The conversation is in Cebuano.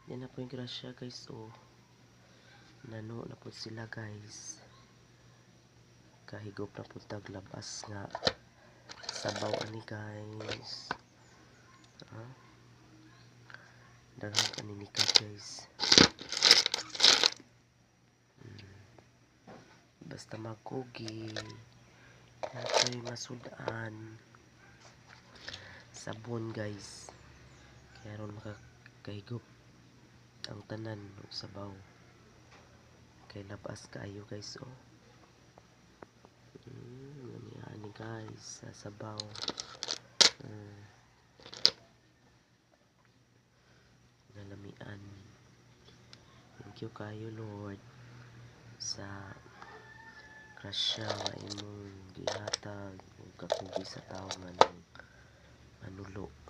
Yan na po yung grasya, guys, oh. Nano na po sila, guys. Kahigop na po taglabas nga sabaw ani, guys. Ah. Daghang kaninikat, guys. Basta magkugi natoy masudan sabon, guys, kaya ron makakahigop ang tanan og sabaw kay labas kaayo, guys, oh. Ani guys, sa sabaw. Nalamian. Thank you kayo, Lord, sa grasya nga imong gihatag ug kakugi sa tawo nga nang manulo.